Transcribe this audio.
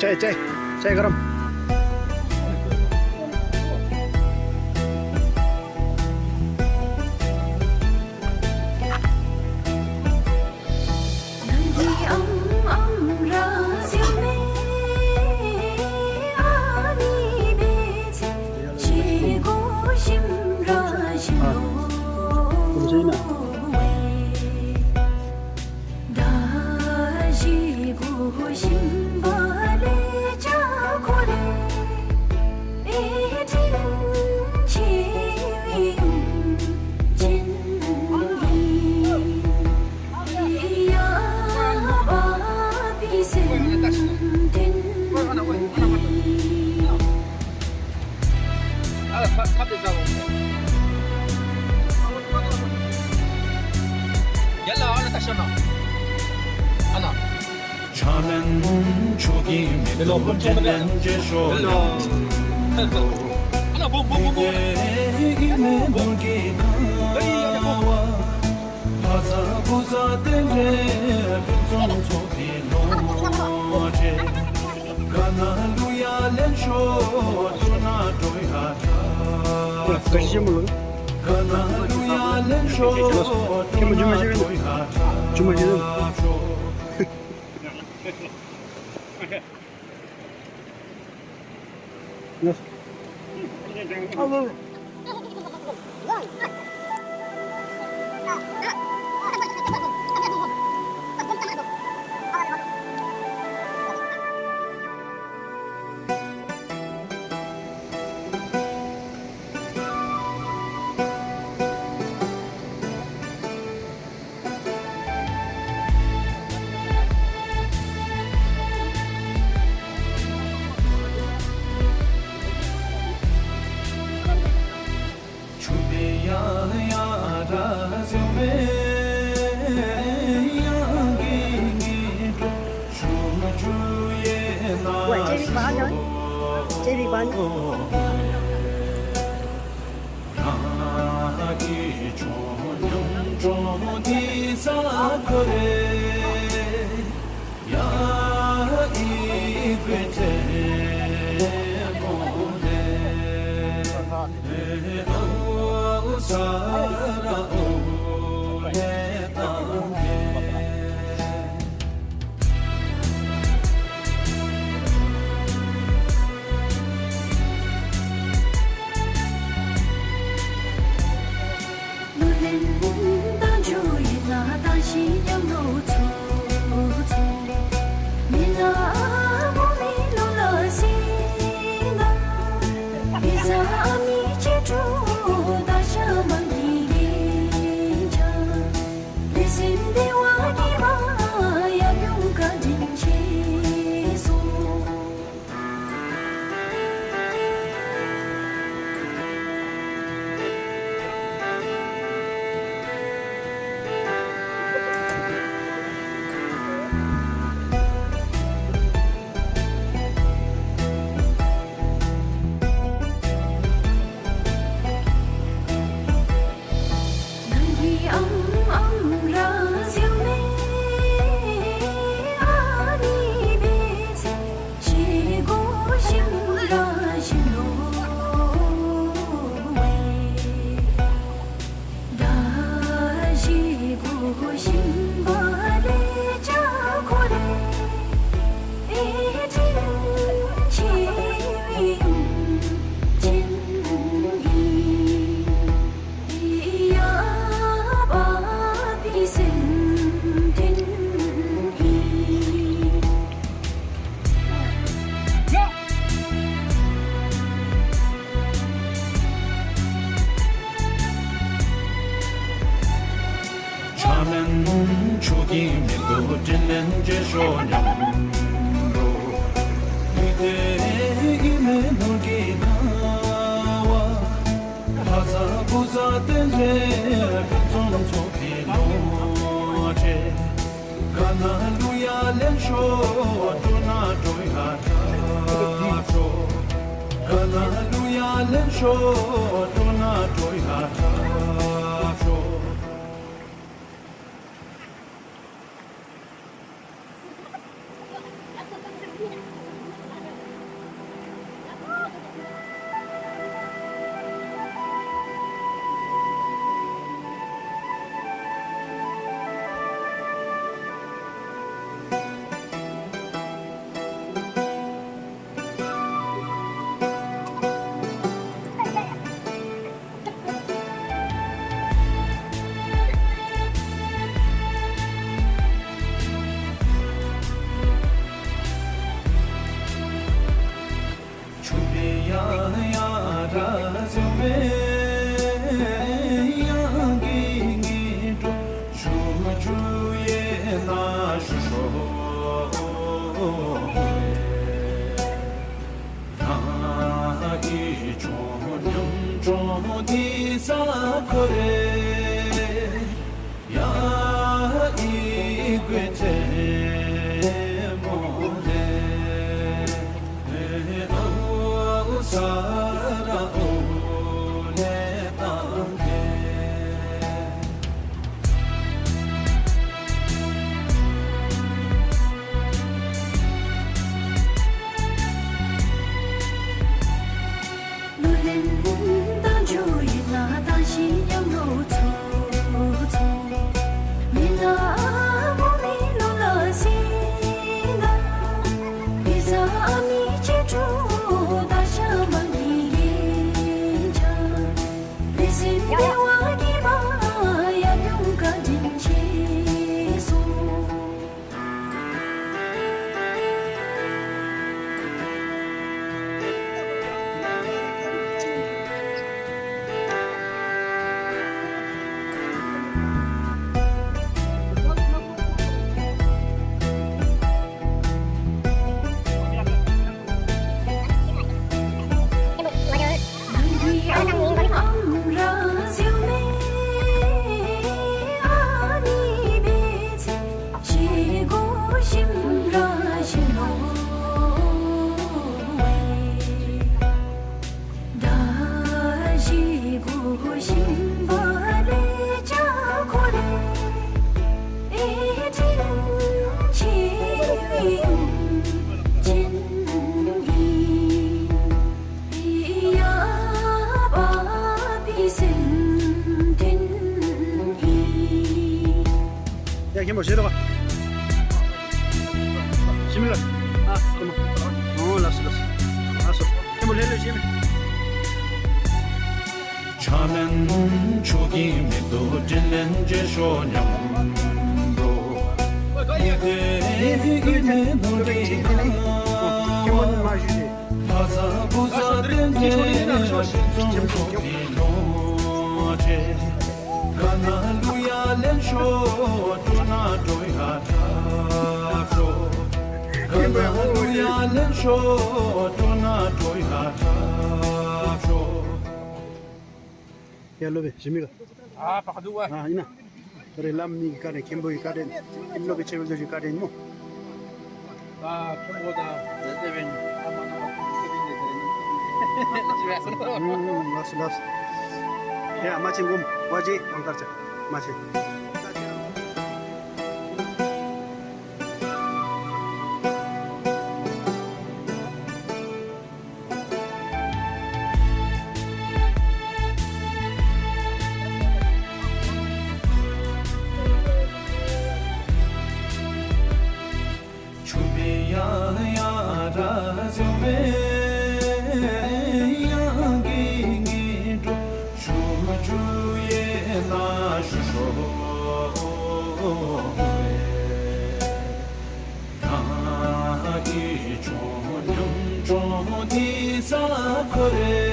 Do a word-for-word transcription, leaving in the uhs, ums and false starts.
चाय, चाय, चाय गरम। ཀྱི་མི་འདུག་དྲིན་ལན་འཇལ་ཤོག་མཉམ་རུ། ལུས་བདེ་ཡིད་མེད་ནོར་གྱི་ཁ་བ། ལྷ་ས་བུ་ས་རྟེན་འབྲེལ་ཕུན་སུམ་ཚོགས་པའི་ལོ་འབྲས། དགའ་ན་གླུ་ཡག་ལེན་ཤོག་སྤྲོ་ན་སྤྲོ་ཡག་འཁྲབ་ཤོག་དགའ་ན་གླུ་ཡག་ལེན་ཤོག་སྤྲོ་ན་སྤྲོ་ཡག་འཁྲབ་ཤོག་ཆུ་བེ་ཡ་ཡ་ར་ཟེ་མེ་ཡ་གི་ངི་འགྲོ་ཞུ་ཆུ་ཡེ་ན་ཞུ་ཤོ་ཡ་གི་ཆོ་ཉམ་ཆོ་གི་ས་ཁོ་རེ། ཡ་ཨི་གོས་ཚེ་མོ་ལེ། ཨ་ཨུ་ས་ར་ཨོ་ལེ་ཏང་ལེ། གླུ་ལེན་དང་ཇོ་ཡིན་ན་དང་ཞི་ཉམས་རོ་ཚོ་ཚོ། མི་ན་བོ་མི་ལོ་ལ་སི་ན། མི་ས་ཨ་མི་ཅི་ཀྲུ་ད་ཤ་མ་མི་ཡིན་ཅང་། མི་སེམས་བདེ་བ་གི་མ་ཡ་ཡུང་བཀའ་དྲིན་ཆེ་སོང་། ཡ་མཁན་པོ་བཞེས་རོགས། ཞི་མི་ལ། ཨ་ཁོ་མ། ཨོ་ལགས་སོ་ལགས་སོ། ལགས་སོ། མཁན་པོ་ལྷོད་ལྷོད་བཞེས་མི། ཕྱག་ལེན་མཆོག་གི་མི་འདུག་དྲིན་ལན་འཇལ་ཤོག་མཉམ་རུ། ཡིད་བདེ་ཡིད་མེད་ནོར་གྱི་ཁ་བ། ལྷ་ས་བུ་ས་རྟེན་འབྲེལ་ཕུན་སུམ་ཚོགས་པའི་ལོ་འབྲས། དགའ་ན་གླུ་ཡག་ལེན་ཤོག་སྤྲོ་ན་སྤྲོ་ཡག་འཁྲབ་ཤོག་དགའ་ན་གླུ་ཡག་ལེན་ཤོག་སྤྲོ་ན་སྤྲོ་ཡག་འཁྲབ་ཤོག་ཡ་སློབ་དཔོན་ཞི་མི་ལ། ཨ་བག་འདུག་བ། ཨ་ཡིན་ན། ད་རེས་བླ་མ་གཉིས་ཀྱི་བཀའ་དྲིན་མཁན་པོ་ཡི་བཀའ་དྲིན། སློབ་དཔོན་ཆེ་བའི་རྡོ་རྗེ་བཀའ་དྲིན་མོ། ཨ་མཁན་པོ་དང་རེ་ལྟོས་བན་ཨ་མ་ན་མ་ཁུ་ཁུ་ཁུ་ཁུ་ཁུ་ཁུ་ཁུ་ཁུ་ཁུ། ལགས་སོ་ལགས་སོ། ཡ་མ་ཆེན་འགོམ་བ་ཇེ་ཨང་ལྟར་ཆ་མ་ཆེན། ཆུ་བེ་ཡ་ཡ་ར་ཟེ་མེ་ཡ་གི་ངི་འགྲོ་ཞུ་ཆུ་ཡེ་ན་ཞུ་ཤོ་བེ། ད་གི་ཆོ་ཉམ་ཆོ་དི་ས་ཁོ་རེ།